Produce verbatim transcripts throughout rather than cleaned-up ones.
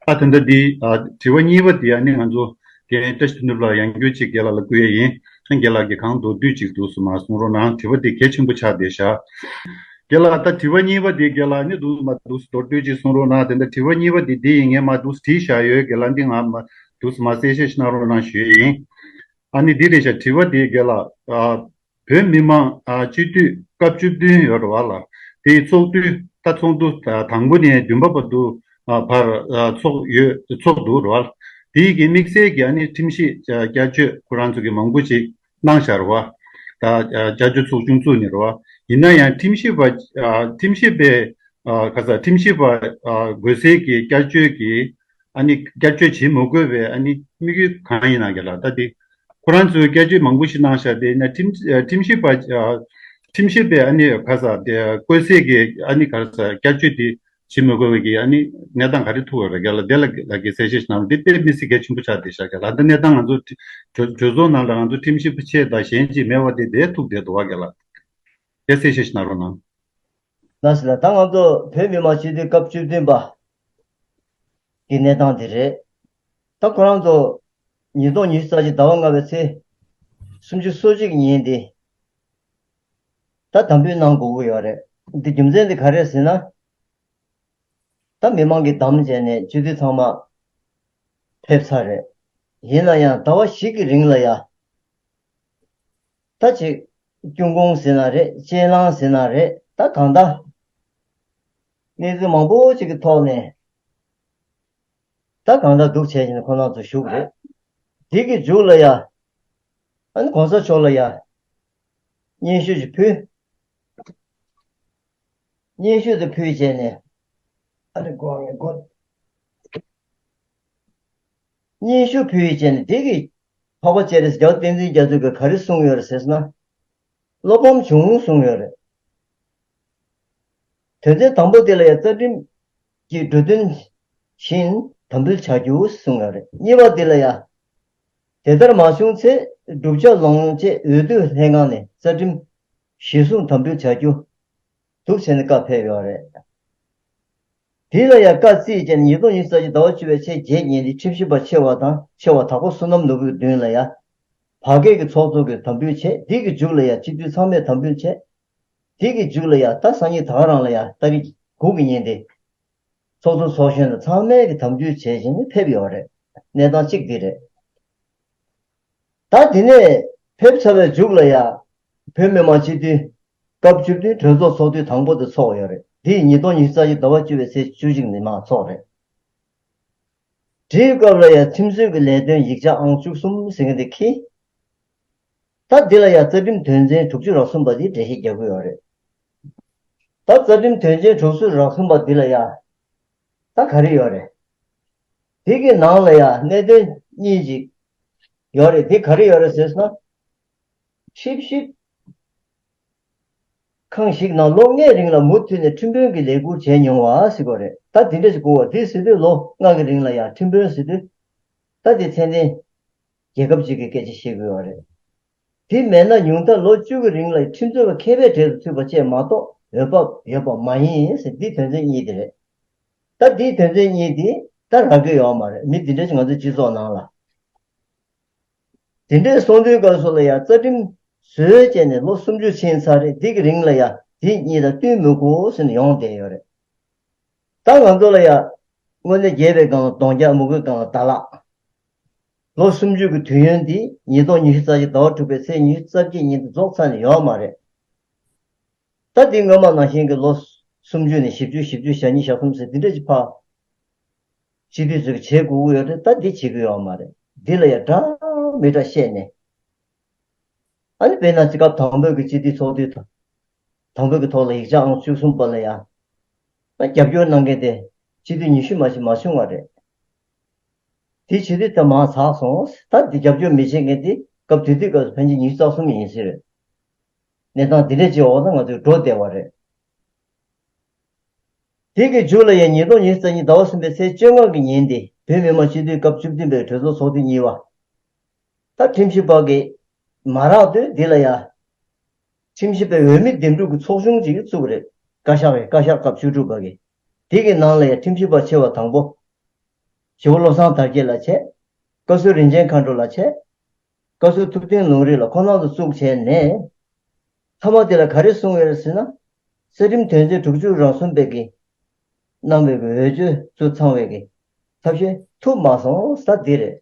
ཨ་ད་ལྟ་འདི་ཨ་དྲི་བ་གཉིས་པ་འདི་ཨ་ནི་ང་ཚོ་རྒན་བཀྲ་ཤིས་དོན་གྲུབ་ལགས་ཡང་བསྐྱར་ཅིག་རྒན་ལགས་ལ་བསྐུལ་ཡས་ཡིན། རྒན་ལགས་ཀྱིས་གང་མདོར་བསྡུས་ཅིག་འདུག་སེ་མར་གསུང་རོགས་གནང་། དྲི་བ་འདི་གལ་ཆེན་པོ་ཆགས་བསྡད་ཤག་རྒན་ལགས་ད་དྲི་བ་གཉིས་པ་འདི་རྒན་ལགས་ནི་འདུག་སེ་མར་འདུག་སེ་མདོར་བསྡུས་ཅིག་གསུང་རོགས་གནང་། དེ་འདྲ་དྲི་བ་གཉིས་པ་འདི་འདི་ཡིན། ངས་མར་འདུག་སེ་བྲིས་བཞག་ཡོད། རྒན་ལགས་འདི་ང་མར་འདུག་སེ་མར་གསལ་བཤད་ཞིག་གནང་རོགས་གནང་ཞུ་ཡས་ཡིན། ཨ་ནི་འདི་རེད་ཤག་དྲི་བ་འདི་རྒན་ལགས་ཨ། བོད་མི་མང་ཨ་སྤྱི་འཐུས་སྐབས་བཅུ་བདུན་ཡོད་རེད་བ་ལ། དེའི་ཚོགས་འདུ་ད་ཚོགས་འདུ་ད་དང་པོ་ནས་བདུན་པ་བར་དུ་ཨ་བར་ཨ་ཚོགས་ཡོད་ཚོགས་འདུག་རེད་བ། དེའི་གི་དམིགས་བསལ་གྱི་ཨ་ནི་ཁྲིམས་ཞིབ་བསྐྱར་བཅོས་ཁོ་རང་ཚོ་གི་མང་པོ་ཅིག་གནང་བཞག་རེད་བ། ད་བསྐྱར་བཅོས་ཚོགས་ཆུང་བཙུགས་ནས་རེད་བ། ཡིན་ན་ཡང་ཁྲིམས་ཞིབ་པ་ཨ་ཁྲིམས་ཞིབ་པའི་ཨ་ག་ས་ཁྲིམས་ཞིབ་པ་ཨ་དགོས་སའི་གི་བསྐྱར་བཅོས་ཀྱི་ཨ་ནི་བསྐྱར་བཅོས་བྱེད་མི་དགོས་པའི་ཨ་ནི་དམིགས་ཡུལ་གང་ཡིན་ན་རྒན་ལགས། ད་དེ་ཁོ་རང་ཚོས་བསྐྱར་བཅོས་མང་པོ་ཞིག་གནང་བཞག་དེ་ཡིན་ན་ཁྲིམས་ཁྲིམས་ཞིབ་པ་ཁྲིམས་ཞིབ་པའི་ཨ་ནི་ག་ས་དེ་བཀོད་སའི་གི་ཨ་ནི་ག་ས་བསྐྱར་བཅོས་དེ་བྱེད་མི་དགོས་པའི་གི་ཨ་ནི་གནས་སྟངས་ག་རེ་ཐུག་ཡོད་རེད་རྒན་ལགས། དེ་ལ་ལ་གི་གསལ་བཤད་ཞིག་གནང་རོགས། དེ་དཔེ་མི་སྲིད་གལ་ཆེན་པོ་ཆགས་བསྡད་ཤག་རྒན་ལགས། ད་གནས་སྟངས་ང་ཚོ་གྲོས་གྲོས་ཚོགས་ནང་ལ་ང་ཚོ་ཁྲིམས་ཞིབ་པ་ཆེ་དང་གཞན་ཅིག་མེད་པ་དེ་དེ་ཐུག་བསྡད་འདུག་བ་རྒན་ལགས། དེ་གསལ་བཤད་ཞིག་གནང་རོགས་གནང་། ལགས་སོ་ལགས། ད་ང་ཚོ་བོད་མི་མང་སྤྱི་འཐུས་སྐབས་བཅུ་བདུན་པ་གི་གནས་སྟངས་དེ་རེད། ད་ཁོ་རང་ཚོ་ཉིས་སྟོང་ཉི་ཤུ་རྩ་གཅིག་ཟླ་བ་ལྔ་པའི་ཚེས་སུམ་ཅུ་སོ་གཅིག་ཉིན་དེ་ད་དམ་འབུལ་གནང་དགོས་ཀྱི་ཡོད་རེད། འདི་རྒྱུ་མཚན་དེ་ག་རེ་རེད་ཟེར་ན། ད་མི་མང་གིས་བདམས་བྱས་ནས་སྤྱི་འཐུས་ཚང་མ་ཕེབས་ཚར་རེད། ཡིན་ན་ཡང་ཟླ་བ་བཞི་གི་རིང་ལ་ཡ། ད་ཅིག་སྐྱོང་ཁུངས་ཟེར་ན་རེད། གཅེས་ལང་ཟེར་ན་རེད། ད་གང་ལྟར་གནས་ཚུལ་མང་པོ་ཅིག་གི་ཐོག་ནས་ད་གང་ལྟར་སྡུག་བྱས་བྱས་ནས་ཁོ་རང་ཚོ་བཞུགས་རེད། དེ་གི་མཇུག་ལ་ཡ་ཨ་ནི་གོང་ས་མཆོག་ལ་ཡ་སྙན་ཞུ་ཞིག་ཕུལ། སྙན་ཞུ་དེ་ཕུལ་བྱས་ནས་ཨ་ནི་གོ་ངེ་གོ་སྙན་ཞུ་ཕུལ་བྱས་ནས་དེ་གི་འཕགས་པ་སྤྱན་རས་གཟིགས་རྒྱལ་བ་བསྟན་འཛིན་རྒྱ་མཚོས་ག་རེ་གསུངས་ཡོད་རེད་ཟེར་ན། བློ་ཕམ་བྱུང་གསུངས་ཡོད་རེད། དོན་ཚན་དང་པོ་དེ་ལ་ཡང་རྩ་ཁྲིམས་ཀྱི་འབྲུ་དོན་བཞིན་དམ་འབུལ་བྱ་རྒྱུ་གསུངས་ཡོད་རེད། གཉིས་པ་དེ་ལ་ཡང་དེ་ལྟར་མ་བྱུང་ཚེ་བསྒྲུབ་བྱ་ལོངས་སྤྱད་འོས་བསྡུ་ལྷན་ཁང་ནས་རྩ་ཁྲིམས་གཞིར་བཟུང་དམ་འབུལ་བྱ་རྒྱུ་འདུག་བྱས་ནས་བཀའ་ཕེབས་ཡོད་རེད། དེ་ལ་ཡང་བཀའ་བརྩིས་བྱས་ནས་ཉིས་སྟོང་ཉི་ཤུ་རྩ་གཅིག་ཟླ་བ་བཅུ་པའི་ཚེས་བརྒྱད་ཉིན་དེ་ཁྲིམས་ཞིབ་པ་ཆེ་བ་དང་ཆེ་བ་དྭགས་པོ་བསོད་ནམས་ནོར་བུའི་མདུན་ལ་ཡང་བར་བརྒལ་གྱི་ཚོགས་གཙོ་གིས་དམ་འབུལ་བྱས། དེ་གི་མཇུག་ལ་ཡང་སྤྱི་འཐུས་ཚང་མས་དམ་འབུལ་བྱས། དེ་གི་མཇུག་ལ་ཡང་ད་སང་ཉིན་ད་ག་རང་ལ་ཡང་ཏ་རིག་དགུ་གི་ཉིན་དེ་ཚོགས་གཙོ་ཚོགས་གཞོན་དང་ཚང་མས་གི་དམ་འབུལ་བྱས་བྱས་ནས་ཕེབས་ཡོད་རེད། གནས་སྟངས་གཅིག་འདི་རེད། ད་དེ་ནས་ཕེབས་ཚར་བའི་མཇུག་ལ་ཡང་བོད་མི་མང་སྤྱི་འཐུས་སྐབས་བཅུ་བདུན་གྲོས་ཚོགས་ཚོགས་དུས་དང་པོ་དེ་ཚོགས་ཡོད་རེད། འདི་ཉིས་སྟོང་ཉི་ཤུ་རྩ་གཅིག་ཟླ་བ་བཅུ་པའི་ཚེས་བཅུ་གཅིག་ཉིན་མར་ཚོགས་རེད། བྲིས་སྐབས་ལ་ཡང་ཁྲིམས་རྩོད་ཀྱི་ལས་དོན་ཡིག་ཆ་ཨང་བཅུ་གསུམ་ཟེར་མཁན་དེ་འཁྱེར། ད་འདི་ལ་ཡང་རྩ་ཁྲིམས་དོན་ཚན་དྲུག་ཅུ་རེ་གསུམ་པ་འདི་འགྲེལ་བཤད་རྒྱག་གི་ཡོད་རེད། ད་རྩ་ཁྲིམས་དོན་ཚན་དྲུག་ཅུ་རེ་གསུམ་པ་འདི་ལ་ཡང་ད་ག་རེ་ཡོད་རེད། འདི་གི་ནང་ལ་ཡང་གནད་དོན་གཉིས་ཅིག་ཡོད་རེད། འདི་ག་རེ་ཡོད་རེད་ཟེར་ན། ཁྲིམས་ཞིབ་ཁང་ཞིག་ནང་ལོ་ལྔའི་རིང་ལ་མུ་མཐུད་ནས་ཁྲིམས་དཔོན་གྱི་ལས་ཁུར་བྱས་མྱོང་བ་ཟེར་དགོས་རེད། ད་དེ་འདྲ་ཞིག་དགོས་པ་འདི་ཟེར་དུས་ལོ་ལྔ་གི་རིང་ལ་ཡང་ཁྲིམས་དཔོན་ཟེར་དུས་ད་དེ་ཚད་ལྡན་རྒྱལ་ཁབ་ཅིག་གི་སྐད་ཆ་བཤད་དགོས་པ་རེད། དེ་མེད་ན་ཉུང་མཐར་ལོ་བཅུ་གི་རིང་ལ་ཁྲིམས་རྩོད་པ་མཁས་པའི་གྲས་སུ་ཚུད་པ་བཅས་མ་གཏོགས་འོས་བབ་ཡོད་པ་མ་ཡིན་ཟེར། འདི་དོན་ཚན་གཉིས་དེ་རེད། ད་འདིའི་དོན་ཚན་གཉིས་དེ་ད་རག་གི་ཡོད་མ་རེད། མི་འདི་འདྲ་ཞིག་ང་ཚོའི་སྤྱི་ཚོགས་ནང་ལ། དེ་འདྲའི་གསུང་དུས་སྐབས་སུ་ལ་ཡང་རྩ་ཁྲིམས་བཟོས་བྱས་ནས་ལོ་སུམ་ཅུ་ཕྱིན་ཚར་རེད། འདི་གི་རིང་ལ་ཡང་འདི་གཉིས་དང་བསྟུན་མི་དགོས་ཟེར་ནས་ཡོང་བསྡད་ཡོད་རེད། ད་ང་ཚོ་ལ་ཡང་དངོས་གནས་རྒྱས་པའི་སྒང་ལ་གདོང་རྒྱག། མུ་གེའི་སྒང་ལ་ཟླ་ལག་ལོ་སུམ་ཅུ་གི་དུས་ཡུན་འདི་ཉིས་སྟོང་ཉི་ཤུ་རྩ་གཅིག་ཟླ་བ་དྲུག་པའི་ཚེས་ཉི་ཤུ་རྩ་གཅིག་ཉིན་དུ་རྫོགས་ཚར་ནས་ཡོད་མ་རེད། ད་འདི་སྔོན་མ་ནང་བཞིན་གྱི་ལོ་སུམ་ཅུ་ནས་བཞི་བཅུ། བཞི་བཅུ་ཞེ་གཉིས་ཞེ་གསུམ་ཟེར་འདི་འདྲ་ཅིག་ཕར་སྤྱི་འཐུས་ཚོས་བྱེད་དགོས་ཀྱི་ཡོད་རེད། ད་འདི་བྱེད་ཀྱི་ཡོད་མ་རེད། འདི་ལ་ཡང་འདྲ་མི་འདྲ་བཤད་ནས། ཨ་ནི་དཔེར་ན་སྐབས་དང་པོའི་གི་སྤྱི་འཐུས་ཚོགས་དུས་དང་། དང་པོའི་གི་ཐོག་ལ་ཡིག་ཆ་ཨང་བཅུ་གསུམ་པ་ལ་ཡང་། ཨ་རྒྱབ་སྐྱོར་གནང་མཁན་དེ་སྤྱི་འཐུས་ཉི་ཤུ་མ་ཞིག་མ་བྱུང་བ་རེད། དེ་བྱེད་དུས་ད་མར་ཚགས་སོང་། ད་འདི་རྒྱབ་སྐྱོར་མི་བྱེད་མཁན་དེ་སྐབས་དེ་དུས་སྐབས་སུ་ཕལ་ཆེར་ཉི་ཤུ་རྩ་གསུམ་ཡིན་སྲིད་རེད། གནས་སྟངས་འདི་འདྲ་ཅིག་འོག་ལ་ང་ཚོས་འགྲོ་བསྡད་པ་རེད། དེ་གི་མཇུག་ལ་ཡང་ཉིས་སྟོང་ཉི་ཤུ་རྩ་གཉིས་ཟླ་བ་གསུམ་པའི་ཚེས་བཅོ་ལྔ་གི་ཉིན་ཏེ་བོད་མི་མང་སྤྱི་འཐུས་སྐབས་བཅུ་བདུན་པའི་གྲོས་ཚོགས་ཚོགས་དུས་གཉིས་པ། ད་ཁྲིམས་ཞིབ་པ་གིས་མ་རག་དུས་འདི་ལ་ཡང་ཁྲིམས་ཞིབ་པའི་འོས་མི་འདེམས་སྒྲུག་གི་ཚོགས་ཆུང་ཅིག་བཙུགས་རེད། བཀའ་ཤག་གི་བཀའ་ཤག་སྐབས་བཅུ་དྲུག་པ་གི། དེ་གི་ནང་ལ་ཡང་ཁྲིམས་ཞིབ་པ་ཆེ་བ་དང་པོ། ཞི་བ་བློ་བཟང་དར་རྒྱས་ལགས་བྱས། བཀའ་ཟུར་རིན་ཆེན་མཁའ་འགྲོ་ལགས་བྱས། བཀའ་ཟུར་ཐུབ་བསྟན་ལུང་རིགས་ལགས་ཁོང་རྣམ་ཚོ་བཙུགས་བྱས་ནས། མཐའ་མ་དེ་ལ་ག་རེ་གསུངས་ཡོད་རེད་ཟེར་ན། གསེར་ཁྲིམས་དོན་ཚན་དྲུག་ཅུ་རང་གསུམ་པའི་གི་གནང་བའི་གི་འོས་ཆོས་ཚུར་ཚང་བའི་གི་ཐབས་ཤེས་ཐུབ་མ་སོང་ས་འདི་རེད།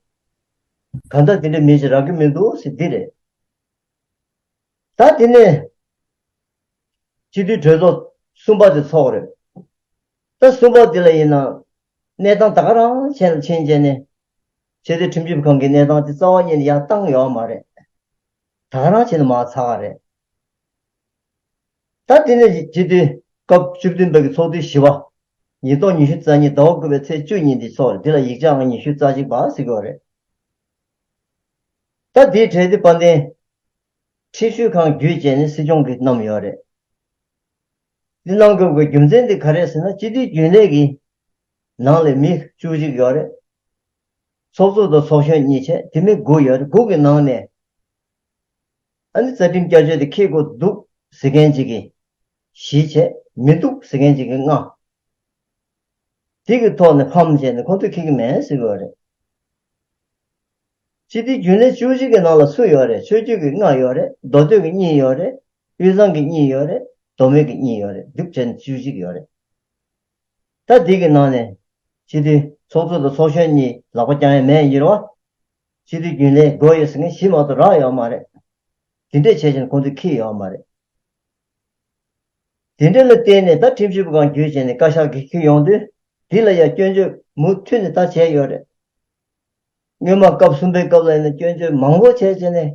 གང་ལྟར་འདི་འདྲ་མི་ཞིག་རག་གི་མི་འདུག་ཟེར་འདི་རེད། ད་དེ་ནས་སྤྱི་འཐུས་གྲོས་ཚོགས་གསུམ་པ་དེ་ཚོགས་རེད། ད་གསུམ་པ་དེ་ལ་ཡིན་ན་གནས་སྟངས་ད་ག་རང་ཆེན་ལ་ཕྱིན་བྱས་ནས་ཆེས་མཐོའི་ཁྲིམས་ཞིབ་ཁང་གི་གནས་སྟངས་དེ་རྩ་བ་ཉིད་ནས་ཡར་བཏང་ཡོད་མ་རེད། ད་ག་རང་བྱས་ནས་མར་ཚར་བ་རེད། ད་དེ་ནས་སྤྱི་འཐུས་སྐབས་བཅུ་བདུན་པའི་གི་ཚོགས་དུས་བཞི་པ། ཉིས་སྟོང་ཉི་ཤུ་རྩ་གཉིས་ཟླ་བ་དགུ་པའི་ཚེས་བཅུ་གཉིས་འདི་ཚོགས་རེད། འདི་ལ་ཡིག་ཆ་ཨང་ཉི་ཤུ་རྩ་གཅིག་པ་ཟེར་གྱི་ཡོད་རེད། ད་དེའི་གྲས་དེ་དཔལ་ལྡན་ཁྲིམས་ཞིབ་ཁང་བརྒྱུད་བྱས་ནས་སྲིད་སྐྱོང་གིས་བསྣམས་ཡོད་རེད། འདི་གནང་དགོས་པའི་རྒྱུ་མཚན་དེ་ག་རེ་ཟེར་ན་སྤྱི་འཐུས་རྒྱུན་ལས་ཀྱི་ནང་ལས་མི་བཅུ་གཅིག་ཡོད་རེད། ཚོགས་གཙོ་དང་ཚོགས་གཞོན་གཉིས་བྱས་དེ་མི་དགུ་ཡོད་རེད། དགུ་གི་ནང་ནས་ཨ་ནི་རྩ་ཁྲིམས་བསྐྱར་བཅོས་དེ་འཁྱེར་དགོས་འདུག་ཟེར་མཁན་ཅིག་གིས་བཞི་བྱས། མི་འདུག་ཟེར་མཁན་ཅིག་གིས་ལྔ། དེ་གི་ཐོག་ནས་ཕམ་བྱས་ནས་ཁོང་ཚོས་འཁྱེར་གྱི་མེད་ཟེར་གྱི་ཡོད་རེད། སྤྱི་འཐུས་རྒྱུན་ལས་བཅུ་གཅིག་གི་ནང་ལ་སུ་ཡོད་རེད། ཆོས་བརྒྱུད་ཀྱི་ལྔ་ཡོད་རེད། མདོ་སྟོད་ཀྱི་གཉིས་ཡོད་རེད། དབུས་གཙང་གི་གཉིས་ཡོད་རེད། མདོ་སྨད་ཀྱི་གཉིས་ཡོད་རེད། འདུག་བྱས་ནས་བཅུ་གཅིག་ཡོད་རེད། ད་འདི་གི་ནང་ནས་སྤྱི་འཐུས་ཚོགས་གཙོ་དང་ཚོགས་གཞོན་གཉིས་ལག་པ་བརྐྱང་ཡ་མེད་ཡིན་རོ། སྤྱི་འཐུས་རྒྱུན་ལས་དགོས་ཡོད་ཟེར་མཁན་བཞི་མ་གཏོགས་རག་ཡོད་མ་རེད། འདི་འདྲས་བྱས་བྱས་ནས་ཁོང་ཚོས་འཁྱེར་ཡོད་མ་རེད། དེ་འདྲ་ལ་བརྟེན་ནས་ད་ཁྲིམས་ཞིབ་པ་ཁང་བརྒྱུད་བྱས་ནས་བཀའ་ཤག་གིས་འཁྱེར་ཡོང་དུས་འདི་ལ་ཡང་སྐྱོན་བརྗོད་མུ་མཐུད་ནས་ད་བྱས་ཡོད་རེད། སྔོན་མ་སྐབས་གསུམ་པའི་སྐབས་ལ་ཡིན་ན་སྐྱོན་བརྗོད་མང་པོ་བྱས་བྱས་ནས་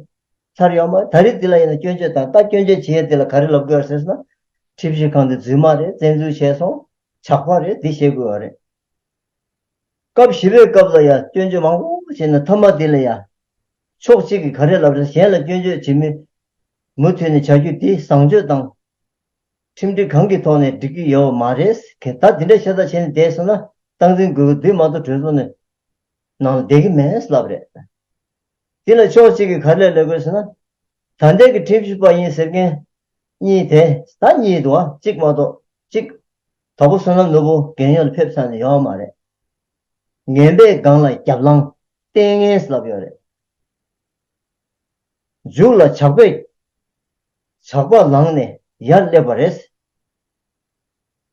ཚར་ཡོད་མ་རེད། ད་རེས་འདི་ལ་ཡིན་ན་སྐྱོན་བརྗོད་དང་ད་སྐྱོན་བརྗོད་བྱེད་ཡས་འདི་ལ་ག་རེ་ལབ་དགོས་ཟེར་ན། ཁྲིམས་ཞིབ་ཁང་འདི་རྫུན་མ་རེད། བཙན་འཛུལ་བྱས་སོང་། ཇག་པ་རེད། འདི་བཤད་དགོས་པ་རེད། སྐབས་བཞི་པའི་སྐབས་ལ་ཡང་སྐྱོན་བརྗོད་མང་པོ་བྱས་ནས་མཐའ་མ་འདི་ལ་ཡང་ཕྱོགས་གཅིག་གིས་ག་རེ་ལབ་རེད། གཞན་ལ་སྐྱོན་བརྗོད་བྱེད་མི་མུ་མཐུད་ནས་བྱ་རྒྱུ་འདི་བཟང་སྤྱོད་དང་ཁྲིམས་སྒྲིག་གང་གི་ཐོག་ནས་འགྲིག་གི་ཡོད་མ་རེད། ད་འདི་འདྲ་ཤ་སྟག་བྱས་ནས་བསྡད་སོང་ན་སྟངས་འཛིན་དགོས་ཀྱི་འདུག་མ་གཏོགས་གྲོས་ཚོགས་ནས་ནང་ལ་བསྡད་ཀྱི་མེད་ལབ་རེད། འདི་ལ་ཕྱོགས་གཅིག་གིས་ག་རེ་ལབ་དགོས་ཟེར་ན། ད་ལྟའི་གི་ཁྲིམས་ཞིབ་པ་ཡིན་ཟེར་མཁན་གཉིས་དེ་ད་གཉིས་འདུག་ཨ། གཅིག་མ་གཏོགས་གཅིག་དྭགས་པོ་བསོད་ནམས་ནོར་བུ་རྒས་ཡོལ་ལ་ཕེབས་ཚར་ནས་ཡོད་མ་རེད། ངན་པས་སྒང་ལ་རྒྱབ་ལངས་བསྟན་ངན་ལབ་ཡོད་རེད། མཇུག་ལ་ཇག་པས་ཇག་པ་ལངས་ནས་ཡར་སླེབས་པ་རེད།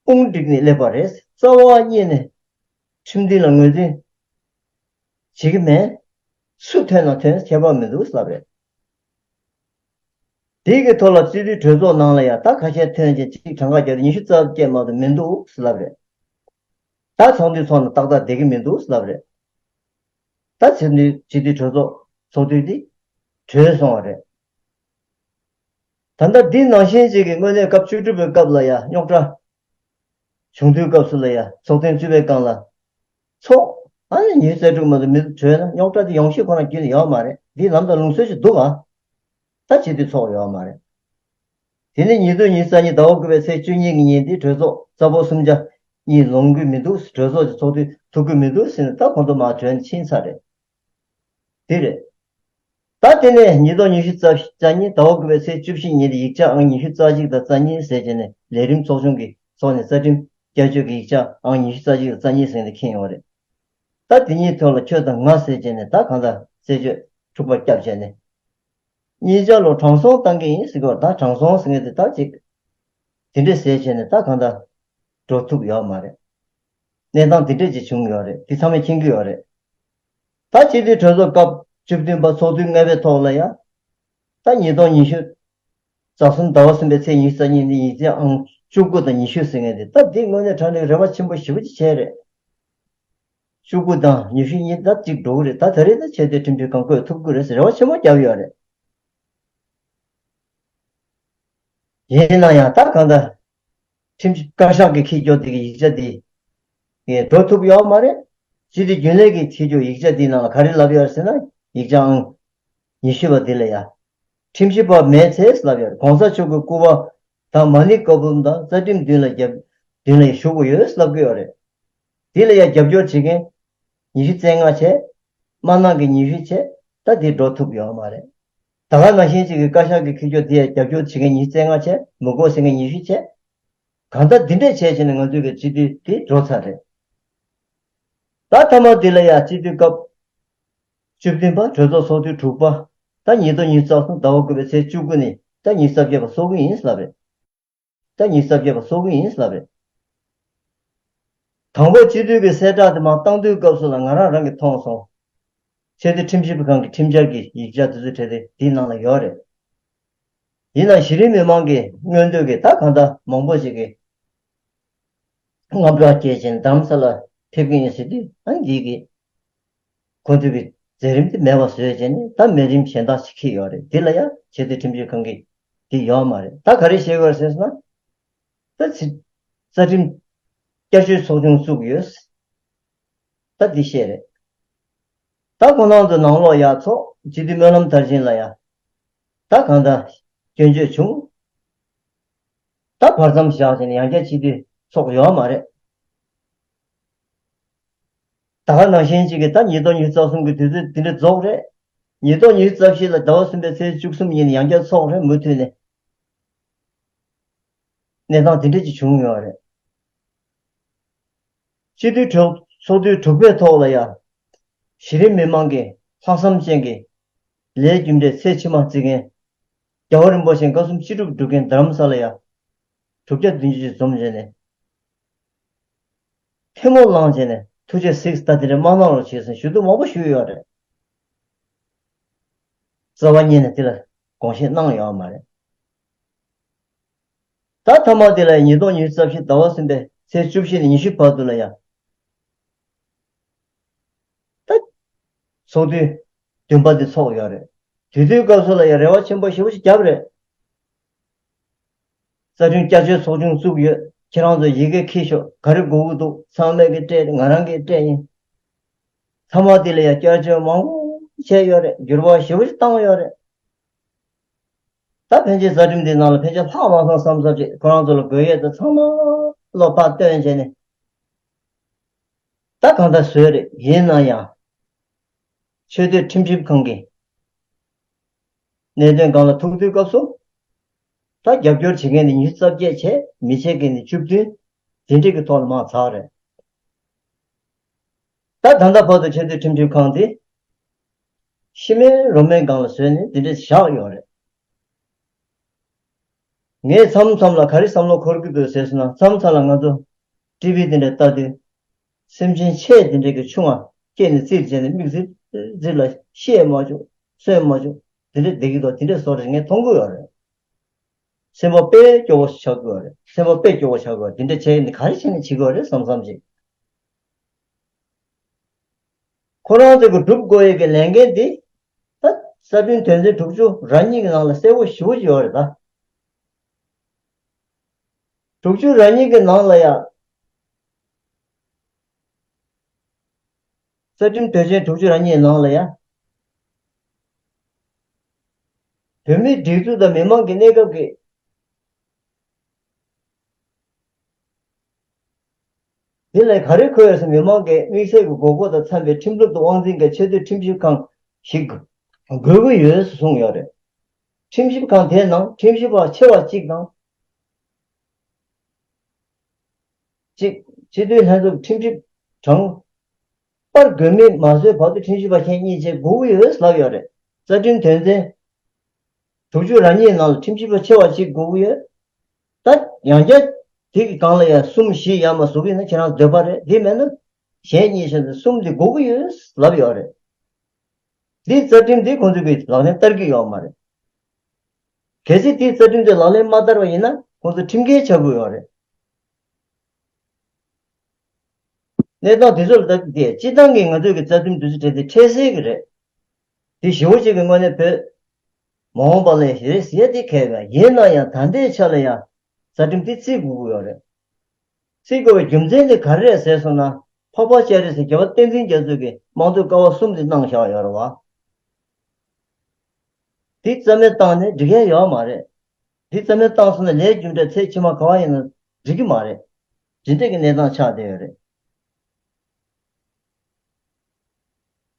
དཔུང་བསྒྲིགས་ནས་སླེབས་པ་རེད། རྩ་བ་ཉིད་ནས་ཁྲིམས་མཐུན་ལ་ངོས་འཛིན་བྱེད་ཀྱི་མེད། སུ་ཐོན་ན་ཐོན་ཁྱད་པར་མི་འདུག་ལབ་རེད། དེ་གི་ཐོག་ལ་སྤྱི་འཐུས་གྲོས་ཚོགས་ནང་ལ་ཡང་ད་ཁ་ཤས་ཐོན་ཅིང་གཅིག་གྲངས་ཀ་བརྒྱབ་སྟེ་ཉི་ཤུ་རྩ་བརྒྱད་མ་གཏོགས་མི་འདུག་ལབ་རེད། ད་ཚོགས་འདུའི་ཚོགས་ནང་ཏག་ཏག་བསྡད་ཀྱི་མི་འདུག་ལབ་རེད། ད་ཚེ་འདི་སྤྱི་འཐུས་གྲོས་ཚོགས་ཚོགས་དུས་འདི་གྲོལ་སོང་བ་རེད། ད་ལྟ་འདི་ནང་བཞིན་ཅིག་གི་དངོས་གནས་སྐབས་བཅུ་དྲུག་པའི་སྐབས་ལ་ཡང་རྙོག་དྲ་བྱུང་དུས་སྐབས་སུ་ལ་ཡང་ཚོགས་ཐེངས་བཅུ་པའི་སྒང་ལ་ཚོགས་ཨ་ནི་ཉི་ཤུ་རྩ་དྲུག་མ་གཏོགས་མི་གྲོལ་ན་རྙོག་དྲ་དེ་ཡོང་གཞི་ཁོ་རང་རྒྱུན་ནས་ཡོད་མ་རེད། འདི་ལམ་དང་ལུགས་སྲོལ་ཞིག་འདུག་ཨ། ད་བྱེད་དུས་ཚོགས་ཡོད་མ་རེད། དེ་ནས་ཉིས་སྟོང་ཉི་ཤུ་རྩ་གཉིས་ཟླ་བ་དགུ་པའི་ཚེས་བཅུ་གཉིས་ཀྱི་ཉིན་དེ་གྲོས་ཚོགས་རྩ་འབོར་གསུམ་ཆ་གཉིས་ལོངས་ཀྱི་མི་འདུག་གྲོས་ཚོགས་ཀྱི་ཚོགས་དུས་ཐུབ་ཀྱི་མི་འདུག་ཟེར་ནས་ད་ཁོང་ཚོ་མར་གྲོལ་ཕྱིན་ཚར་རེད། དེ་རེད། ད་དེ་ནས་ཉིས་སྟོང་ཉི་ཤུ་རྩ་གཉིས་ཟླ་བ་དགུ་པའི་ཚེས་བཅུ་བཞི་ཉིན་དེ་ཡིག་ཆ་ཨང་ཉི་ཤུ་རྩ་གཅིག་དང་རྩ་གཉིས་ཟེར་བྱས་ནས་ལས་རིམ་ཚོགས་ཆུང་གི་ཐོག་ནས་རྩ་ཁྲིམས་བསྐྱར་བཅོས་ཀྱི་ཡིག་ཆ་ཨང་ཉི་ཤུ་རྩ་གཅིག་དང་རྩ་གཉིས་ཟེར་ནས་འཁྱེར་ཡོང་བ་རེད། ད་དེ་གཉིས་ཐོག་ལ་ཁྱོད་དང་ང་ཟེར་བྱས་ནས་ད་གང་ལྟར་རྩད་གཅོད་འཁྲུག་པ་བརྒྱབ་བྱས་ནས། གཉིས་ཆ་ལོ་དྲང་སྲོང་བཏང་གི་ཡིན་ཟེར་གི་ཡོད། ད་དྲང་སྲོང་ཟེར་མཁན་དེ་ད་ཅིག་དེ་འདྲས་ཟེར་བྱས་ནས་ད་གང་ལྟར་འགྲོ་ཐུབ་ཡོད་མ་རེད། གནས་སྟངས་དེ་འདྲས་ཅིག་བྱུང་ཡོད་རེད། དེ་ཚང་མས་མཁྱེན་གྱི་ཡོད་རེད། ད་སྤྱི་འཐུས་གྲོས་ཚོགས་སྐབས་བཅུ་བདུན་པ་ཚོགས་དུས་ལྔ་པའི་ཐོག་ལ་ཡང་། ད་ཉིས་སྟོང་ཉི་ཤུ་རྩ་གསུམ་ཟླ་བ་གསུམ་པའི་ཚེས་ཉི་ཤུ་རྩ་གཉིས་ནི་ཡིག་ཆ་ཨང་བཅུ་དགུ་དང་ཉི་ཤུ་ཟེར་མཁན་དེ་ད་འདི་དངོས་གནས་དྲང་གནས་རེ་བ་ཆེན་པོ་ཞེ་པོ་ཅིག་བྱས་རེད། བཅུ་དགུ་དང་ཉི་ཤུ་གཉིས་ད་གཅིག་འགྲོ་གི་རེད། ད་ད་རེས་ད་ཆེས་མཐོའི་ཁྲིམས་ཞིབ་ཁང་བསྐོས་ཐུབ་ཀྱི་རེད་ཟེར་རེ་བ་ཆེན་པོ་བརྒྱབ་ཡོད་རེད། ཡིན་ན་ཡང་ད་གང་ལྟར་ཁྲིམས་ཞིབ་བཀའ་ཤག་གིས་འཁྱེར་རྒྱུ་དེ་གི་ཡིག་ཆ་དེ་ངས་འགྲོ་ཐུབ་ཡོད་མ་རེད། སྤྱི་འཐུས་རྒྱུན་ལས་ཀྱིས་འཁྱེར་རྒྱུ་ཡིག་ཆ་དེའི་ནང་ལ་ག་རེ་ལབ་ཡོད་ཟེར་ན་ཡིག་ཆ་ཨང་ཉི་ཤུ་པ་དེ་ལ་ཡ། ཁྲིམས་ཞིབ་པ་མེད་ཚེ་ལབ་ཡོད་རེད། གོང་ས་མཆོག་གི་སྐུ་པར་དང་མ་ཎི་བཀའ་འབུམ་དང་རྩ་ཁྲིམས་མདུན་ལ་རྒྱབ་མདུན་ལ་བཞུགས་དགོས་ཡོད་ལབ་གི་ཡོད་རེད། དེ་ལ་ཡང་རྒྱབ་སྐྱོར་བྱེད་མཁན་ཉི་ཤུ་རྩ་ལྔ་བྱས། མ་གནང་མཁན་ཉི་ཤུ་བྱས། ད་དེ་འགྲོ་ཐུབ་ཡོད་མ་རེད། ད་ག་ནང་བཞིན་ཅིག་གི་བཀའ་ཤག་གི་འཁྱེར་རྒྱུ་དེ་ཡང་རྒྱབ་སྐྱོར་བྱེད་མཁན་ཉི་ཤུ་རྩ་ལྔ་བྱས། མི་དགོས་ཟེར་མཁན་ཉི་ཤུ་བྱས། གང་ལྟར་འདི་འདྲས་བྱས་བྱས་ནས་ང་ཚོའི་གི་སྤྱི་འཐུས་དེ་འགྲོ་ཚར་རེད། ད་མཐའ་མ་དེ་ལ་ཡང་སྤྱི་འཐུས་སྐབས་བཅུ་བདུན་པ་གྲོས་ཚོགས་ཚོགས་དུས་དྲུག་པ། ད་ཉིས་སྟོང་ཉི་ཤུ་རྩ་གསུམ་ཟླ་བ་དགུ་པའི་ཚེས་བཅུ་དགུ་ནས་ད་ཉི་ཤུ་རྩ་བརྒྱད་པ་ཚོགས་ཀྱི་ཡིན་ལབ་རེད། ད་ཉིས་རྩ་བརྒྱད་པ་ཚོགས་ཀྱི་ཡིན་ལབ་རེད། དང་པོ་སྤྱི་འཐུས་ཀྱི་གསལ་བསྒྲགས་དེ་མར་བཏང་དུས་སྐབས་སུ་ལ་ང་རང་རང་གིས་མཐོང་སོང་། ཆེས་མཐོའི་ཁྲིམས་ཞིབ་ཁང་གི་ཁྲིམས་འཆར་གྱི་ཡིག་ཆ་དེ་ཚོ་གྲས་དེ་དེའི་ནང་ལ་ཡོད་རེད། ཡིན་ནའང་གཞི་རིམ་མི་མང་གི་མངོན་འདོད་ཀྱི་ད་གང་ལྟར་མང་པོ་ཞིག་གིས་དངངས་སྐྲག་སྐྱེས་བྱས་ནས་རྡ་རམ་ས་ལ་ཕེབས་ཀྱི་ཡིན་ཟེར་དུས་ཨ་འདི་གི་ཁོང་ཚོས་ཀྱི་མཛད་རིམ་དེ་མེད་པ་བཟོས་བྱས་ནས་ད་མི་རིམ་གཞན་དག་ཞིག་འཁྱེར་ཡོད་རེད། འདི་ལ་ཡང་ཆེས་མཐོའི་ཁྲིམས་ཞིབ་ཁང་གིས་འདི་ཡོད་མ་རེད། ད་ག་རེ་བཤད་ཀྱི་ཡོད་རེད་ཟེར་སོང་ན། ད་ཚི་རྩ་ཁྲིམས་བསྐྱར་བཅོས་ཚོགས་ཆུང་བཙུགས་ཡོད། ད་འདི་བཤད་རེད། ད་ཁོང་རྣམ་ཚོ་ནང་ལོགས་ཡར་ཚོགས་སྤྱི་འཐུས་སྨོན་ལམ་མཐར་ཕྱིན་ལ་ཡ། ད་གང་ལྟར་སྐྱོན་བརྗོད་བྱུང་། ད་བར་མཚམས་བཞག་བྱས་ནས་ཡང་བསྐྱར་སྤྱི་འཐུས་ཚོགས་ཡོད་མ་རེད། ད་ག་ནང་བཞིན་ཅིག་གི་ད་ཉིས་སྟོང་ཉི་ཤུ་རྩ་གསུམ་གྱི་དུས་ཚོད་འདི་འདྲ་རྫོགས་རེད། ཉིས་སྟོང་ཉི་ཤུ་རྩ་བཞི་ལ་ཟླ་བ་གསུམ་པའི་ཚེས་བཅུ་གསུམ་ཉིན་ཡང་བསྐྱར་ཚོགས་རེད། མུ་མཐུད་ནས་གནས་སྟངས་འདི་འདྲ་ཅིག་བྱུང་ཡོད་རེད། སྤྱི་འཐུས་གྲོས་ཚོགས་དུས་དྲུག་པའི་ཐོག་ལ་ཡང་གཞི་རིམ་མི་མང་གི་ལྷག་བསམ་ཅན་གྱི་ལས་རྒྱུ་འབྲས་ཚད་ཕྱི་མ་བརྩི་མཁན། རྒྱལ་བ་རིན་པོ་ཆེ་མངའ་གསུམ་ཅི་སྒྲུབ་སྒྲུབ་མཁན་རྡ་རམ་ས་ལ་ཡ། དྲུག་བརྒྱ་བདུན་ཅུ་ཅིག་འཛོམས་བྱས་ནས། ཐལ་མོ་བླངས་བྱས་ནས་ཐུགས་རྗེ་གཟིགས་ད་དེ་འདྲ་མ་གནང་རོགས་བྱས་ཟེར་ཞུ་གཏུག་མང་པོ་ཞུས་ཡོད་རེད། རྩ་བ་ཉིད་ནས་དེ་ལ་དགོངས་བཞེས་གནང་ཡོད་མ་རེད། ད་མཐའ་མ་དེ་ལ་ཉིས་སྟོང་ཉི་ཤུ་རྩ་བཞི་ཟླ་བ་གསུམ་པའི་ཚེས་བཅུ་བཞི་ནས་ཉི་ཤུ་བར་དུ་ལ་ཡ། ད་ཚོགས་དུས་བདུན་པ་དེ་ཚོགས་ཡོད་རེད། དེ་དུས་སྐབས་སུ་ལ་ཡང་རེ་བ་ཆེན་པོ་ཞེ་པོ་ཞིག་བརྒྱབ་རེད། རྩ་ཁྲིམས་བསྐྱར་བཅོས་ཚོགས་ཆུང་བཙུགས་ཡོད། ཁྱེད་རང་ཚོ་ཡི་གེ་འཁྱེར་ཤོག་ག་རེ་དགོས་ཀྱི་འདུག་ཚང་མས་ཀྱི་སྤྲད་དེ་ང་རང་གིས་སྤྲད་ཡིན། མཐའ་མ་དེ་ལ་ཡང་བསྐྱར་བཅོས་མང་པོ་བྱས་ཡོད་རེད། འགྱུར་བ་ཞེ་པོ་ཞིག་བཏང་ཡོད་རེད། ད་ཕན་ཆད་རྩ་ཁྲིམས་འདི་ནང་ལ་ཕན་ཆད་ལྷག་མ་སོང་བསམ་བསམ་ཅིག་ཁོ་རང་ཚོ་ལ་དགོས་ཡས་དེ་ཚང་མ་བློ་ཕར་བཏོན་བྱས་ནས། ད་གང་ལྟར་བཟོས་རེད། ཡིན་ན་ཡང་། ཆེས་མཐོའི་ཁྲིམས་ཞིབ་ཁང་གིས་གནད་དོན་སྒང་ལ་ཐུག་དུས་སྐབས་སུ། ད་རྒྱབ་སྐྱོར་བྱེད་མཁན་ནི་ཉི་ཤུ་རྩ་བརྒྱད་བྱས། མི་བྱེད་མཁན་ནི་བཅུ་བདུན། དེ་འདྲས་ཀྱི་ཐོག་ལ་མར་ཚར་རེད། ད་ད་ལྟ་བར་དུ་ཆེས་མཐོའི་ཁྲིམས་ཞིབ་ཁང་དེ་ཤི་མེད་རོ་མེད་སྒང་ལ་བཟོས་ནས་འདི་འདྲས་བཞག་ཡོད་རེད། ངས་མཚམས་མཚམས་ལ་ག་རེ་བསམ་བློ་འཁོར་གྱི་འདུག་ཟེར་སོང་ན། མཚམས་མཚམས་ལ་ང་ཚོ་ཊི་ཝི་དེ་འདྲ་ལྟ་དུས། སེམས་ཅན་ཆེ་དེ་འདྲ་གི་ཆུང་བ་སྐྱེས་ནས་བཙིར་བྱས་ནས་མིག་ཙིར་ཙིར་ལ་བཤད་མ་བཅུག་གསོན་མ་བཅུག་དེ་འདྲ་བསྡད་ཀྱི་འདུག་དེ་འདྲ་བཟོ་འདྲ་ངས་མཐོང་གི་ཡོད་རེད། སེམས་པ་དཔེ་སྐྱོ་བོ་ཆགས་ཀྱི་ཡོད་རེད། སེམས་པ་དཔེ་སྐྱོ་བོ་ཆགས་ཀྱི་ཡོད་རེད། དེ་འདྲ་བྱས་ནས་ག་རེ་བྱས་ནས་བྱེད་ཀྱི་ཡོད་རེད་བསམ་བསམ་ཅིག་ཁོ་རང་ཚོ་གི་སྒྲུབ་དགོས་ཡས་ཀྱི་ལས་འགན་འདི། ད་རྩ་ཁྲིམས་དོན་ཚན་དྲུག་ཅུ་རེ་གཉིས་ཀྱི་ནང་ལ་གསལ་པོ་ཞེ་པོ་ཅིག་ཡོད་རེད་ད། དྲུག་ཅུ་རེ་གཉིས་ཀྱི་ནང་ལ་ཡ། རྩ་ཁྲིམས་དོན་ཚན་དྲུག་ཅུ་རེ་གཉིས་ནང་ལ་ཡ། བོད་མིའི་སྒྲིག་འཛུགས་དང་མི་མང་གི་གནས་སྐབས་ཀྱི། དེ་ལས་ག་རེ་འཁོད་ཡོད་ཟེར། མི་མང་གི་དམིགས་བསལ་གྱི་དགོས་མཁོ་དང་འཚམ་པའི་ཁྲིམས་ལུགས་དང་དབང་འཛིན་གྱི་ཆེས་མཐོའི་ཁྲིམས་ཞིབ་ཁང་ཞིག་དགོས་ཀྱི་ཡོད་ཟེར་གསུངས་ཡོད་རེད། ཁྲིམས་ཞིབ་ཁང་དེའི་ནང་ཁྲིམས་ཞིབ་པ་ཆེ་བ་གཅིག་དང་། གཅིག་སྤྱི་འཐུས་ལྷན་ཚོགས་ཁྲིམས་ཞིབ་གྲངས་པར་དགོས་མིན་མ་བཟོས་བར་དུ་ཁྲིམས་ཞིབ་པ་གཞན་གཉིས་བཅས་དགོས་ཀྱི་ཡོད་ལབ་ཡོད་རེད། རྩ་ཁྲིམས་དོན་ཚན་དྲུག་ཅུ་རེ་གཉིས་ནང་ལ་ཁྲིམས་ཞིབ་པ་ཆེ་བ་གཅིག་དགོས་ཀྱི་ཡོད། ད་ཡང་བསྐྱར་དེ་གི་སྒང་ལ་ཡང་གསུམ་བཞི་ཡར་མར་བཟོ་གི་ཡིན་ན་ཁྱེད་རང་འདོད་པ་རེད། དེ་མེད་ན་གཞན་གཉིས་བྱས་ན་གསུམ་དེ་དགོས་ཀྱི་ཡོད་ལབ་ཡོད་རེད། འདི་རྩ་ཁྲིམས་འདི་ཁོང་ཚོ་གིས་ལག་ལེན་བསྟར་གྱི་ཡོད་མ་རེད། གལ་སྲིད་དེའི་རྩ་ཁྲིམས་དེ་ལག་ལེན་མ་བསྟར་བ་ཡིན་ན་ཁོང་ཚོ་ཁྲིམས་འགལ་ཆགས་ཀྱི་ཡོད་རེད། གནས་སྟངས་དེ་ཚོ་ལ་ལྟ་དུས་དེ་སྤྱི་བཏང་གི་ང་ཚོའི་གི་རྩ་ཁྲིམས་དེ་ཚོ་གྲས་དེ་འཕྲལ་སེལ་གྱི་རེད། དེ་ཞེ་པོ་ཅིག་གི་དངོས་གནས་བོད་མ་འོངས་པ་ལ་ཡང་རེད་ཟེར་ཡ་དེ་གལ་ཡོད། ཡིན་ན་ཡང་ད་ལྟའི་ཆ་ལ་ཡང་རྩ་ཁྲིམས་དེ་བརྩི་དགོས་ཀྱི་ཡོད་རེད། བརྩི་དགོས་པའི་རྒྱུ་མཚན་དེ་ག་རེ་རེད་ཟེར་སོང་ན། འཕགས་པ་སྤྱན་རས་གཟིགས་རྒྱལ་བ་བསྟན་འཛིན་རྒྱ་མཚོས་ཀྱི་དམངས་གཙོའི་ཀ་བ་གསུམ་དེ་གནང་བཞག་ཡོད་རེད་བ། དེ་རྩ་མེད་བཏང་ནས་འགྲིག་ཡ་ཡོད་མ་རེད། དེ་རྩ་མེད་བཏང་སོང་ན་ལས་རྒྱུ་འབྲས་ཚེ་ཕྱི་མ་ག་བ་ཡིན་ན་འགྲིག་གི་མ་རེད། དེ་འདྲས་ཀྱི་གནས་སྟངས་ཆགས་བསྡད་ཡོད་རེད།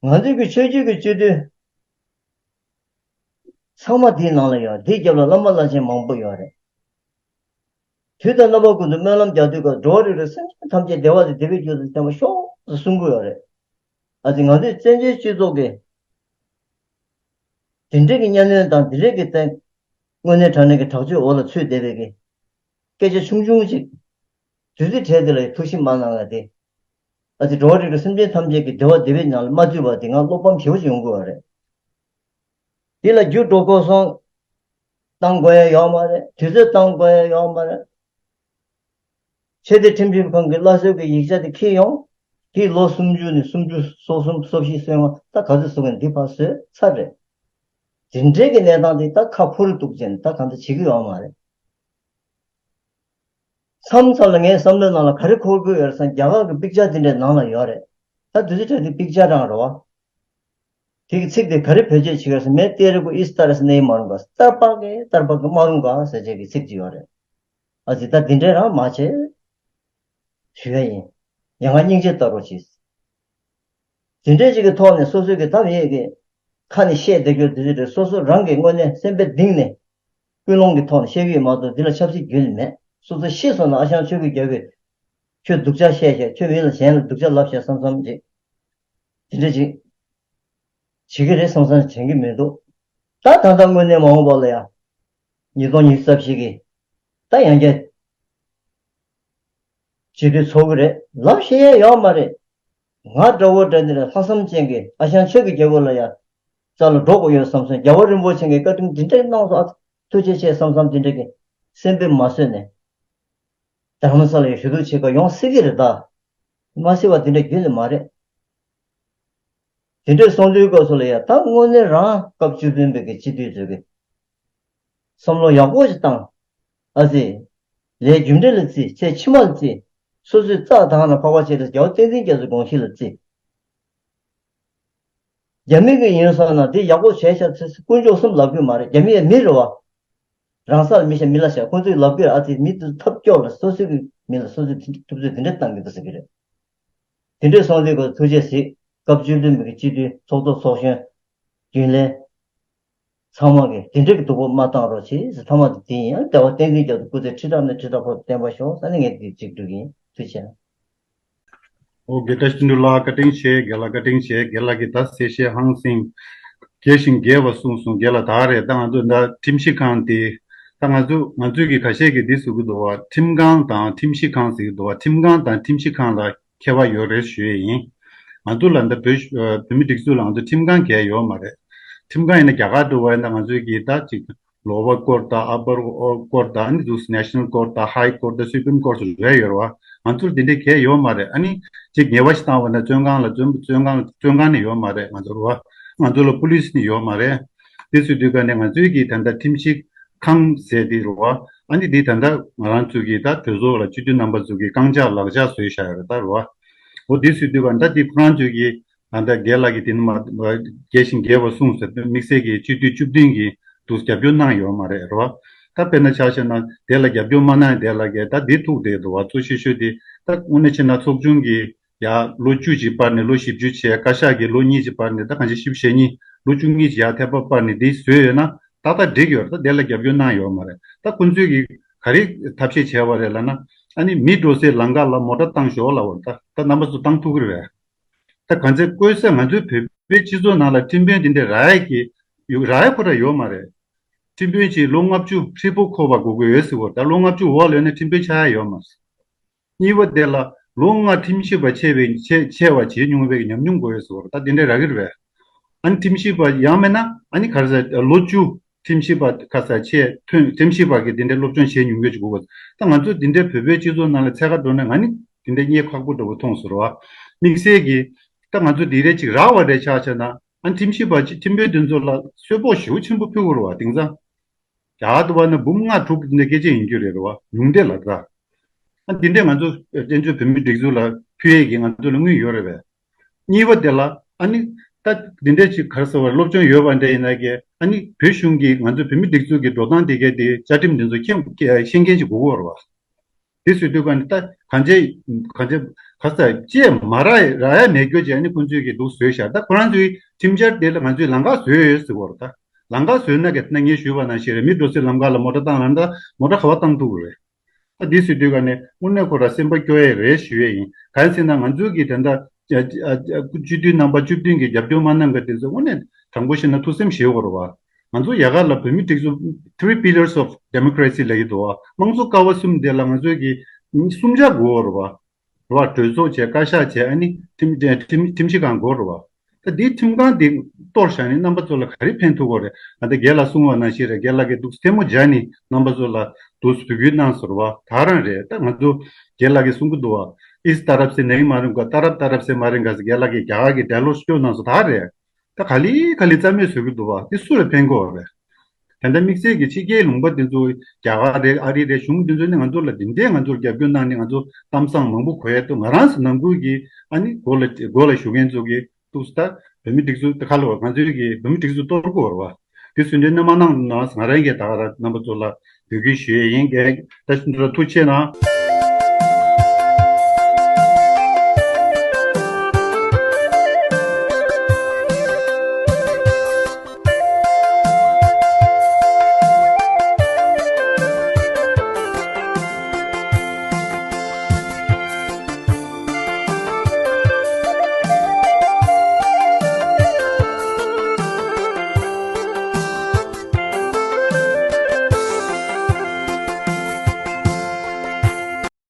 ང་ཚོའི་གི་ཆོས་བརྒྱུད་ཀྱི་སྤྱི་འཐུས་ཚང་མ་དེའི་ནང་ལ་ཡོད། དེའི་རྒྱབ་ལ་བླ་མ་བླ་ཆེན་མང་པོ་ཡོད་རེད། དུས་དང་རྣམ་པ་ཀུན་ཏུ་སྨོན་ལམ་རྒྱག་དུས་སྐབས། འགྲོ་བ་རིགས་དྲུག་སེམས་ཅན་ཐམས་ཅད་བདེ་བ་དང་བདེ་བའི་རྒྱུ་དང་ལྡན་པར་ཤོག་ གསུང་གི་ཡོད་རེད། ཨ་ཙི་ང་ཚོའི་བཙན་བྱོལ་སྤྱི་ཚོགས་ཀྱི་དེ་འདྲའི་གི་གཉའ་གནོན་དང་དེ་འདྲའི་གི་བཙན་དངོས་གནས་དྲང་གནས་ཀྱི་དྲག་སྤྱོད་འོག་ལ་ཚུད་བསྡད་པའི་གི་སྐད་ཆ་ཆུང་ཆུང་ཅིག་བདུད་རྩི་བྲལ་དེ་ལ་ཐུགས་ཞིབ་མ་གནང་ལ་དེ། ཨ་ཙི་འགྲོ་བ་རིགས་དྲུག་སེམས་ཅན་ཐམས་ཅད་ཀྱི་བདེ་བ་བདེ་བའི་ནང་ལ་མ་ཚུད་པ་དེ་ང་བློ་ཕམ་ཞེ་པོ་ཅིག་ཡོང་གི་ཡོད་རེད། དེ་ལ་རྒྱུ་འགྲོ་ཁོ་སོང་བཏང་དགོས་ཡ་ཡོད་མ་རེད། དུས་ཚོད་བཏང་དགོས་ཡ་ཡོད་མ་རེད། ཆེས་མཐོའི་ཁྲིམས་ཞིབ་ཁང་གི་སླར་གསོའི་གི་ཡིག་ཆ་དེ་འཁྱེར་ཡོང་། དེ་ལོ་སུམ་ཅུ་ནས་སུམ་ཅུ་སོ་གསུམ་སོ་བཞི་སོ་ལྔ་ད་ག་ཚོད་སོང་གི་འདི་ཕར་བཟོས་ཚར་རེད། དེ་འདྲའི་གི་གནས་སྟངས་དེ་ད་ཁ་ཕུར་གཏུག་ཅན་ད་གང་ལྟར་བྱེད་ཀྱི་ཡོད་མ་རེད། མཚམས་མཚམས་ལ་ངའི་བསམ་བློའི་ནང་ལ་ག་རེ་འཁོར་གྱི་ཡོད་རེད་ཟེར་ན། རྒྱ་གར་གྱི་དཔེ་ཆ་དེ་འདྲའི་ནང་ལ་ཡོད་རེད། ད་དུས་ཚོད་དྲན་དུས་དཔེ་ཆ་རང་རེད་བ། དེ་གི་ཚིག་དེ་ག་རེ་བེད་སྤྱོད་བྱེད་ཀྱི་རེད་ཟེར་ན། मैं तेरे को इस तरह से नहीं मारूंगा, तड़पा के तड़पा के मारूंगा ཟེར་བྱེད་ཀྱི་ཚིག་ཅིག་ཡོད་རེད། ཨ་ཙི་ད་དེ་འདྲའི་རང་མ་བྱེད། ཞུ་ཡ་ཡིན། ཡ་ང་སྙིང་རྗེ་ལྟ་རོགས་གྱིས། དེ་འདྲའི་ཅིག་གི་ཐོག་ནས་སོ་སོའི་གི་ཐབས་ཡས་ཀྱི་ཁ་ནས་བཤད་བསྡད་རྒྱུ་དེ་ཚོ་རེད། སོ་སོ་རང་གི་དངོས་གནས་སེམས་པའི་གཏིང་ནས་ཀུན་སློང་གི་ཐོག་ནས་བཤད་ཀྱི་ཡོད་མ་གཏོགས་འདི་ལ་ཆབ་སྲིད་རྒྱུན་མེད། སོ་སོ་ཤི་སོང་ན་ཨ་ཞང་ཆོས་ཀྱི་རྒྱལ་པོས་ཁྱོད་སྡུག་ཅག་བཤད་བཤད། ཁྱོད་མི་ལ་གཞན་ལ་སྡུག་ཅག་ལབ་བཤད་བསམ་བསམ་ཅིག་དེ་འདྲ་ཅིག་བྱེད་ཀྱི་རེད་བསམ་བསམ་དྲན་གྱི་མི་འདུག་ད་ད་ལྟ་དངོས་གནས་མ་འོངས་པ་ལ་ཡང་ཉིས་སྟོང་ཉི་ཤུ་རྩ་བཞི་གི་ད་ཡང་བསྐྱར་སྤྱི་འཐུས་ཚོགས་ཀྱི་རེད་ལབ་བཤད་ཡ་ཡོད་མ་རེད། ང་འདྲ་བོ་འདྲ་འདི་རེད། ལྷག་བསམ་ཅན་གྱི་ཨ་ཞང་ཆོས་ཀྱི་རྒྱལ་པོ་ལ་ཡ་རྩ་ལ་འགྲོ་དགོས་ཡོད་བསམ་སོང་། རྒྱལ་བ་རིན་པོ་ཆེ་གི་བཀའ་དྲིན་འདི་འདྲ་གནང་སོང་། ཨ་ཐུགས་རྗེ་ཆེ་བསམ་བསམ་འདི་འདྲ་གི་སེམས་པས་མ་བཟོད་ནས་རྡ་རམ་ས་ལ་ཡ་ཞུ་གཏུག་བྱེད་ག་ཡོང་སྲིད་ཀྱི་རེད། ད་མ་སྲིད་པ་འདི་འདྲ་རྒྱུན་ནས་མ་རེད། དེ་འདྲ་སོང་དུས་སྐབས་སུ་ལ་ཡ་ད་དངོས་གནས་རང་སྐབས་བཅུ་བདུན་པའི་གི་སྤྱི་འཐུས་ཚོས་གི་བསམ་བློ་ཡག་པོ་ཞིག་བཏང་། ཨ་ཙི། ལས་རྒྱུ་འབྲས་ལ་བརྩི། ཚེ་ཕྱི་མ་ལ་བརྩི། སོ་སོའི་རྩ་དང་ན་འཕགས་པ་སྤྱན་རས་གཟིགས་རྒྱལ་བ་བསྟན་འཛིན་རྒྱ་མཚོའི་དགོངས་གཞི་ལ་བརྩི། རྒྱ་མི་གི་ཡིན་སོང་ན་དེ་ཡག་པོ་བྱས་ཤག་ཚེ་དཀོན་མཆོག་གསུམ་ལབ་གི་མ་རེད། རྒྱ་མི་ཡང་མི་རེད་བ། རང་ས་ལ་མི་ཤ་མི་ལ་ཤ་ཁོང་ཚོས་ལབ་གི་རེད། ཨ་ཙི་མི་དེ་ཐབས་སྐྱོ་ལ་སོ་སོའི་གི་མི་ལ་སོ་སོའི་ཐུབ་ཚོད་དེ་འདྲ་བཏང་གི་འདུག་ཟེར་གི་རེད། དེ་འདྲ་སོང་དུས་ཁོ་ཐུགས་རྗེ་གཟིགས། སྐབས་བཅུ་བདུན་པའི་གི་སྤྱི་འཐུས་ཚོགས་གཙོ་ཚོགས་གཞོན་རྒྱུན་ལས་ཚང་མ་གིས་དེ་འདྲ་གི་སྡུག་པོ་མ་བཏང་རོགས་བྱེད་ཟེར། ཐ་མ་དེ་དེ་ཡིན། ཨ་ལྟ་བ་བསྟན་འཛིན་རྒྱ་མཚོ་སྐུ་ཚེ་ཁྲི་ཕྲག་ནས་ཁྲི་ཕྲག་བར་དུ་བརྟན་པར་ཤོག་ཟེར་ནས་ངས་དེ་གཅིག་སྒྲུབ་ཀྱི་ཡིན། ཐུགས་རྗེ་ཆེ། ཨོ་དགེ་བཀྲ་ཤིས་ལགས་བཀའ་དྲིན་ཆེ། རྒན་ལགས་བཀའ་དྲིན་ཆེ། རྒན་ལགས་ཀྱིས་ད་གསལ་བཤད་ཧང་སང་རྒྱས་ཤིང་རྒྱས་པ་གསུངས་སོང་། རྒན་ལགས་ད་རེད། ད་ང་ཚོ་ད་ཁྲིམས་ཞིབ་ཁང་དེ་ད་ང་ཚོ་ང་ཚོས་ཀྱི་ཁ་ཤས་ཀྱིས་འདི་ཟེར་གྱི་འདུག་བ། ཁྲིམས་ཁང་དང་ཁྲིམས་ཞིབ་ཁང་ཟེར་གྱི་འདུག་བ། ཁྲིམས་ཁང་དང་ཁྲིམས་ཞིབ་ཁང་ལ་ཁྱད་པར་ཡོད་རེད་ཞུ་ཡས་ཡིན། ང་ཚོ་ལ་འདི་བོད་བོད་མི་སྒྲིག་འཛུགས་ལ་ང་ཚོ་ཁྲིམས་ཁང་གང་ཡང་ཡོད་མ་རེད། ཁྲིམས་ཁང་ཡིན་ན་རྒྱ་གར་འགྲོ་བ་ཡིན་ན་ང་ཚོའི་གི་ད་ཅིག་Lower Court་དང་Upper Court་དང་ཨ་ནི་འདུག་National Court་དང་High Court་དང་Supreme Court་ལབ་ཡོད་རེད་བ། ང་ཚོར་དེ་འདྲའི་གང་ཡང་ཡོད་མ་རེད། ཨ་ནི་ཅིག་ཉེས་པ་ཞིག་བཏང་བ་ན་བཙོན་ཁང་ལ་བཙོན་བཙོན་ཁང་བཙོན་ཁང་ནི་ཡོད་མ་རེད་ང་ཚོར་བ། ང་ཚོ་ལ་police་ནི་ཡོད་མ་རེད། དེ་ཚོའི་དུས་ག་ནས་ང་ཚོའི་གི་ད་ལྟ་ཁྲིམས་ཞིབ་ཁང་ཟེར་དེ་རེད་བ། ཨ་ནི་དེ་ད་ལྟ་ང་རང་ཚོའི་གི་ད་གྲོས་ཚོགས་ལ་སྤྱི་འཐུས་རྣམ་པ་ཚོའི་གི་རྐང་ལྕགས་ལག་ལྕགས་བཟོས་བཞག་ཡོད་རེད་ད་རེད་བ། འོ་དེ་ཚོའི་དུས་ག་ད་དེ་ཁོ་རང་ཚོའི་གི་ད་ལྟ་རྒན་ལགས་ཀྱིས་དེ་ནི་མ་རྒྱས་ཤིང་རྒྱས་པ་གསུངས་ཟེར་དམིགས་བསལ་གྱི་སྤྱི་འཐུས་བཅུ་བདུན་གྱིས་འདུག་རྒྱབ་སྐྱོར་གནང་ཡོད་མ་རེད་རོ། ད་དཔེར་ན་ཆ་བཞག་ན་དེ་ལ་རྒྱབ་སྐྱོར་མ་གནང་དེ་ལ་གས་ད་འདི་ཐུག་བསྡད་འདུག་བ། གཙོ་ཆེ་ཤོས་དེ་ད་དངོས་གནས་བྱས་ན་ཚོགས་ཆུང་གིས་ཡ་ལོ་བཅུ་ཅིག་སྤར་ནས་ལོ་བཞི་བཅུ་བྱས། བཀའ་ཤག་གིས་ལོ་གཉིས་ཅིག་སྤར་ནས་ད་གང་ཅི་བཞི་བཅུ་ཞེ་གཉིས་ལོ་བཅུ་གཉིས་ཅིག་ཡར་ཐེབས་པ་སྤར་ནས་འདི་བཟོས་ཡོད་ན་ཏག་ཏག་འགྲིག་ཡོད་རེད། ད་དེ་ལ་རྒྱབ་སྐྱོར་གནང་ཡོད་མ་རེད། ད་ཁོང་ཚོས་ཀྱིས་ག་རེ་ཐབས་ཤེས་བྱས་པ་རེད་ལབ་ན། ཨ་ནི་མི་འགྲོ་སའི་ལམ་ཁ་ལ་མོ་ཊ་བཏང་ཤོག་ལབ་པ་རེད། ད་ད་རྣམ་པ་ཚོ་བཏང་ཐུབ་ཀྱི་རེད་པས། ད་གང་ཚེ་བཀོད་ས་ང་ཚོའི་བོད་པའི་སྤྱི་ཚོགས་ནང་ལ་ཁྲིམས་དཔོན་དེ་འདྲ་རག་ཡས་ཀྱི་ཡོད་རག་ཡས་ཁོ་ར་ཡོད་མ་རེད། ཁྲིམས་དཔོན་གྱིས་ལོ་ལྔ་བཅུ་ཧྲིལ་པོ་འཁོར་བ་དགོས་ཀྱི་ཡོད་ཟེར་བ། ད་ལོ་ལྔ་བཅུ་འོག་ལོན་ན་ཁྲིམས་དཔོན་ཆགས་ཡ་ཡོད་མ་རེད། གཉིས་པ་དེ་ལ་ལོ་ལྔ་ཁྲིམས་ཞིབ་པ་ཆེ་བའི་ཆེ་ཆེ་བ་བྱེད་མྱོང་བའི་ཉམས་མྱོང་དགོས་ཡོད་ཟེར་བ། ད་དེ་འདྲ་རག་གི་རེད་པས། ཨ་ནི་ཁྲིམས་ཞིབ་པ་ཡང་མིན་ན་ཨ་ནི་ག་རེ་ཟེར་ལོ་བཅུ་ཁྲིམས་ཞིབ་པ་ཁ་ས་ཆེ་ཐོན་ཁྲིམས་ཞིབ་པ་གི་དེ་འདྲའི་སློབ་སྦྱོང་བྱེད་མྱོང་མཁན་ཅིག་དགོས་པ། ད་ང་ཚོ་དེ་འདྲའི་བོད་པའི་སྤྱི་ཚོགས་ནང་ལ་འཚོལ་ག་འགྲོ་ན་ང་ནི་དེ་འདྲའི་རྙེད་ཁག་པོ་འདྲ་བོ་མཐོང་ཟེར་བ། དམིགས་བསལ་གྱིས་ད་ང་ཚོ་དེ་རེ་ཅིག་རག་པ་རེ་ཆགས་ཆགས་ན་ཨ་ཁྲིམས་ཞིབ་པ་ཅིག་ཁྲིམས་དཔོན་དེ་ཚོ་ལ་གསོལ་ཕོགས་ཞེ་པོ་ཆེན་པོ་ཕུལ་དགོས་རེད་བ། དེང་སང་རྒྱ་གར་དུ་བ་ན་འབུམ་ལྔ་དྲུག་གི་འདྲ་སྐད་ཆ་ཡིན་རྒྱུ་རེད་རེད་བ། ཉུང་བསྡད་ལ་ད། ཨ་འདི་འདྲས་ང་ཚོ་བཙན་བྱོལ་བོད་མི་སྒྲིག་འཛུགས་ལ་ཕུལ་ཡས་ཀྱི་ང་ཚོ་ལ་དངུལ་ཡོད་རེད་པས། གཉིས་པ་དེ་ལ་ཨ་ནི་ད་འདི་འདྲས་ཅིག་ག་རེ་ཟེར་བ་སློབ་སྦྱོང་ཡོད་པ་འདྲ་ཡིན་ན་གི་ཨ་ནི་བོད་གཞུང་གིས་ང་ཚོ་བོད་མི་སྒྲིག་འཛུགས་ཀྱི་འགྲོ་སྟངས་དེ་གའི་དེ་བཅའ་ཁྲིམས་འདི་ཚོ་མཁྱེན་ཤེས་མཁན་ཅིག་དགོས་ཀྱི་ཡོད་རེད་བ། དེ་ཟེར་དུས་ག་ནི་ད་གང་ཅི་གང་ཅི་ག་ས་ཅེས་མ་ར་ར་ཡ་མེད་རྒྱུ་ཅིག་ཨ་ནི་ཁོང་ཚོས་ཀྱི་འདུག་བཟོས་བཞག་ད་ཁོ་རང་ཚོའི་ཁྲིམས་འཆར་དེ་ལ་ང་ཚོས་ལམ་ཁ་བཟོས་ཡོད་ཟེར་བ་རེད། ད་ལམ་ཁ་བཟོས་ན་གི་ད་ངས་ཞུས་པ་ནང་བཞིན་རེད། མི་འགྲོ་སའི་ལམ་ཁ་ལ་མོ་ཊ་བཏང་ལབ་ན་ད་མོ་ཊ་ག་བ་བཏང་ཐུབ་ཀྱི་རེད། ད་དེ་ཟེར་དུས་ག་ནི་དངོས་གནས་ཁོ་ར་སེམས་པ་སྐྱོ་ཡས་རེད་ཞུ་ཡས་ཡིན། གང་ཟེར་ན་ང་ཚོའི་གི་ད་ལྟ་ སྤྱི་འཐུས་རྣམ་པ་བཅུ་བདུན་གྱིས་རྒྱབ་སྐྱོར་མ་གནང་ག་དེ་ཚོ་དངོས་གནས་དྲང་པོ་བཤད་ན་ཐུགས་སེམས་ཞེ་པོ་རེད་བ། ང་ཚོ་རྒྱ་གར་ལ་བོད་མི་སྒྲིག་འཛུགས་three pillars of democracy ལབ་ཀྱི་འདུག་བ། དམངས་གཙོ་ཀ་བ་གསུམ་དེ་ལ་ང་ཚོས་ཀྱི་གསུམ་ཆ་དགོས་རེད་བ། རེད་བ། གྲོས་ཚོགས་བྱས། བཀའ་ཤག་བྱས། ཨ་ནི་ཁྲིམས་ཁྲིམས་ཁྲིམས་ཞིབ་ཁང་དགོས་རེད་བ། ད་འདིའི་ཁྲིམས་ཁང་འདི་གཏོར་བཞག་ནས་རྣམ་པ་ཚོ་ལ་ག་རེ་ཕན་ཐོགས་ཀྱི་རེད། ད་ལྟ་རྒན་ལགས་གསུངས་པ་ནང་བཞིན་རེད། རྒན་ལགས་ཀྱིས་འདུག་སེ་ཐལ་མོ་སྦྱར་ནས་རྣམ་པ་ཚོ་ལ་འདུག་སེ་འབོད་སྐུལ་གནང་ཟེར་བ་ད་རང་རེད། ད་ང་ཚོ་རྒན་ལགས་ཀྱིས་གསུང་གི་འདུག་བ། ཨིས་ཏ་རབ་སེ་ནའི་མ་རུང་ག་ཏ་རབ་ཏ་རབ་སེ་མ་རེང་ག་ཟེར་རྒན་ལགས་ཀྱིས་རྒྱ་གར་གྱི་ཌའི་ལོག་སྐྱོར་གནང་སོང་ད་རེད། ད་ག་ལེ་ག་ལེ་རྩ་མེད་བཟོ་གི་འདུག་བ། འདི་སུ་ལ་ཕན་གི་རེད། དེ་འདྲ་དམིགས་བསལ་གྱི་ཕྱི་རྒྱལ་ལུང་པ་དེ་ཚོ་རྒྱ་གར་རེད། ཨ་རི་རེད། གཞུང་དེ་ཚོ་ནི་ང་ཚོ་ལ་འདི་འདྲའི་ང་ཚོར་རྒྱབ་སྐྱོར་གནང་ནས་ང་ཚོ་གཏམ་བཟང་མང་པོ་གོ་ཡ་འདུག་ང་རང་ཚོ་ནང་ཁུལ་གྱི་ཨ་ནི་སྒོ་ལ་སྒོ་ལ་ཞུགས་མཁན་ཚོ་གིས་འདུག་སེ་ད་བོད་མི་སྒྲིག་འཛུགས་དེ་ཁ་ལོ་ང་ཚོའི་གི་བོད་མི་སྒྲིག་འཛུགས་གཏོར་དགོས་རེད་བ། དེ་ཚོ་འདྲ་ནི་མ་གནང་ན་ང་རང་གིས་ད་ག་རང་རྣམ་པ་ཚོ་ལ་འབོད་སྐུལ་ཞུ་ཡས་ཡིན། རྒན་ད་ཕྱིན་དྲོ་ཐུགས་རྗེ་གནང་།